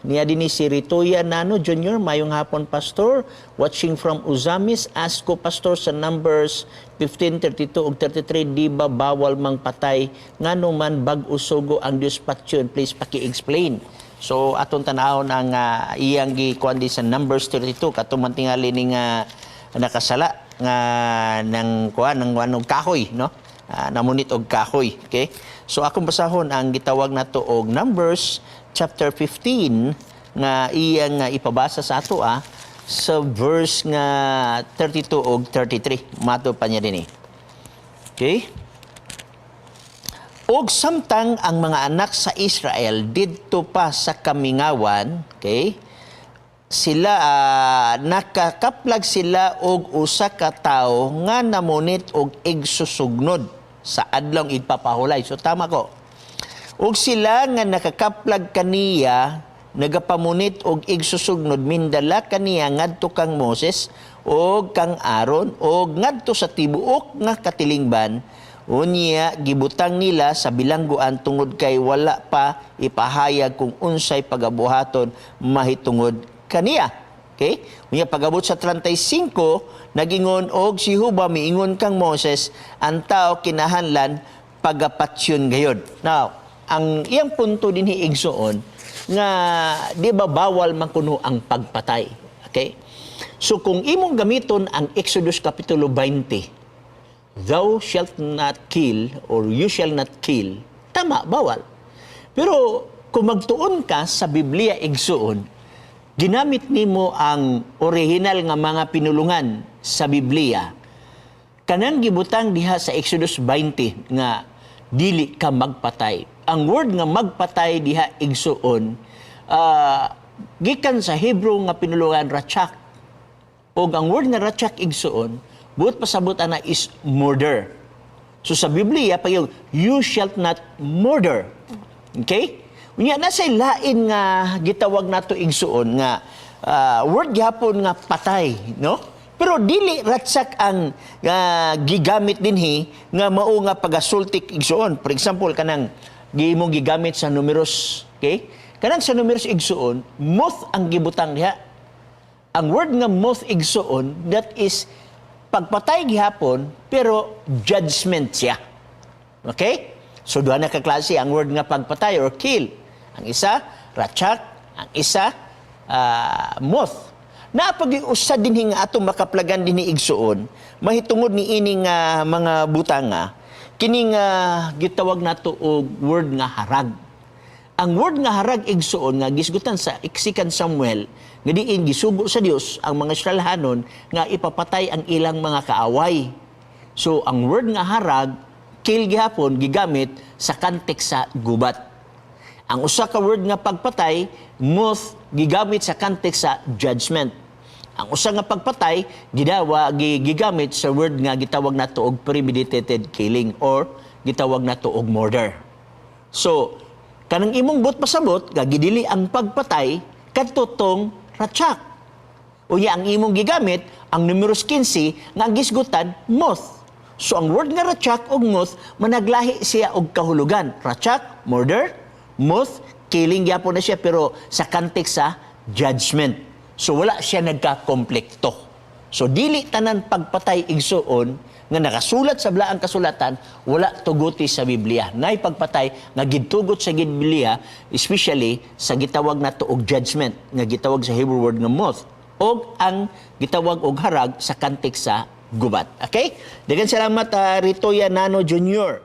Niya din ni si Ritoya Nano Jr., "Mayong hapon, Pastor. Watching from Ozamiz. Ask ko, Pastor, sa Numbers 15:32 ug 33, di ba bawal mang patay? Ngano man bag-o sugo ang Dios patyon? Please paki-explain." So atong tanawon ang iyang gikuan di sa Numbers 32, katong man tingali ni nga nakasala nga nang kuan ng kuan og kahoy, no? Namunit og kahoy, okay? So akong basahon ang gitawag nato og Numbers chapter 15 nga iyang nga ipabasa sa ato sa verse nga 32 og 33. Mato pa niya dinhi. Okay? "Og samtang ang mga anak sa Israel didto pa sa kamingawan," okay? Sila nakakaplag sila og usa ka tawo nga namunit og igsusugnod sa Adlong Igpapahulay. So tama ko. "Og sila nga nakakaplag kaniya nagapamunit og igsusugnod mindala kaniya ngadto kang Moses og kang Aaron og ngadto sa tibuok nga katilingban. Unya gibutang nila sa bilangguan tungod kay wala pa ipahayag kung unsay pagabuhaton mahitungod kaniya." Okay? Unya pagabot sa 35, nagingon og si Jehova miingon kang Moses, "Ang tao kinahanglan pagapatyon gayod." Now, ang iyang punto dinhi, igsoon, nga di ba bawal man kuno ang pagpatay? Okay? So kung imong gamiton ang Exodus kapitulo 20, "Thou shalt not kill" or "You shall not kill," tama, bawal. Pero kung magtuon ka sa Biblia, igsoon, ginamit nimo ang original nga mga pinulungan sa Biblia, kanang gibutang diha sa Exodus 20 nga dili ka magpatay. Ang word nga magpatay diha, igsoon, gikan sa Hebrew nga pinulungan ratsak. Og ang word nga ratsak, igsoon, buot pasabot ana is murder. So sa Biblia pa yung "You shall not murder." Okay? Unya nasa lain nga gitawag nato, igsoon, nga word gihapon nga patay, no? Pero dili ratsak ang gigamit dinhi nga mao nga pagasultik, igsoon. For example, kanang gimong gigamit sa Numeros, okay? Kanang sa Numeros, igsoon, moth ang gibutang diha. Ang word nga moth, igsoon, that is pagpatay gihapon pero judgment siya. Okay? So duha na ka klase ang word nga pagpatay or kill. Ang isa ratsak, ang isa moth. Napag usa dinhi nga atong makaplagan dinhi, igsoon, mahitungod ni ini nga mga butanga, kini nga gitawag nato og word nga harag. Ang word nga harag, igsoon, nga gisgutan sa 2 Samuel nga diin gisugo sa Dios ang mga Israelhanon nga ipapatay ang ilang mga kaaway. So ang word nga harag, kill gihapon gigamit sa context sa gubat. Ang usa ka word nga pagpatay, moth, gigamit sa context sa judgment. Ang usa nga pagpatay gigamit sa word nga gitawag nato og premeditated killing or gitawag nato og murder. So, kanang imong buot pasabot, nga gidili ang pagpatay, kadto tong ratsak. Unya ang imong gigamit, ang Numeros 15, nga ang gisgutan, moth. So ang word nga ratsak og moth, managlahi siya og kahulugan. Ratsak, murder; moth, killing gyapon na siya pero sa context sa judgment. So wala siya nagkakomplekto. So dili tanan pagpatay, igsoon, nga nakasulat sa Blaang Kasulatan wala tuguti sa Biblia. Nay pagpatay nga gitugot sa Biblia, especially sa gitawag nato og judgment nga gitawag sa Hebrew word nga moth og ang gitawag og harag sa context sa gubat. Okay? Daghang salamat, Ritoya Nano Jr.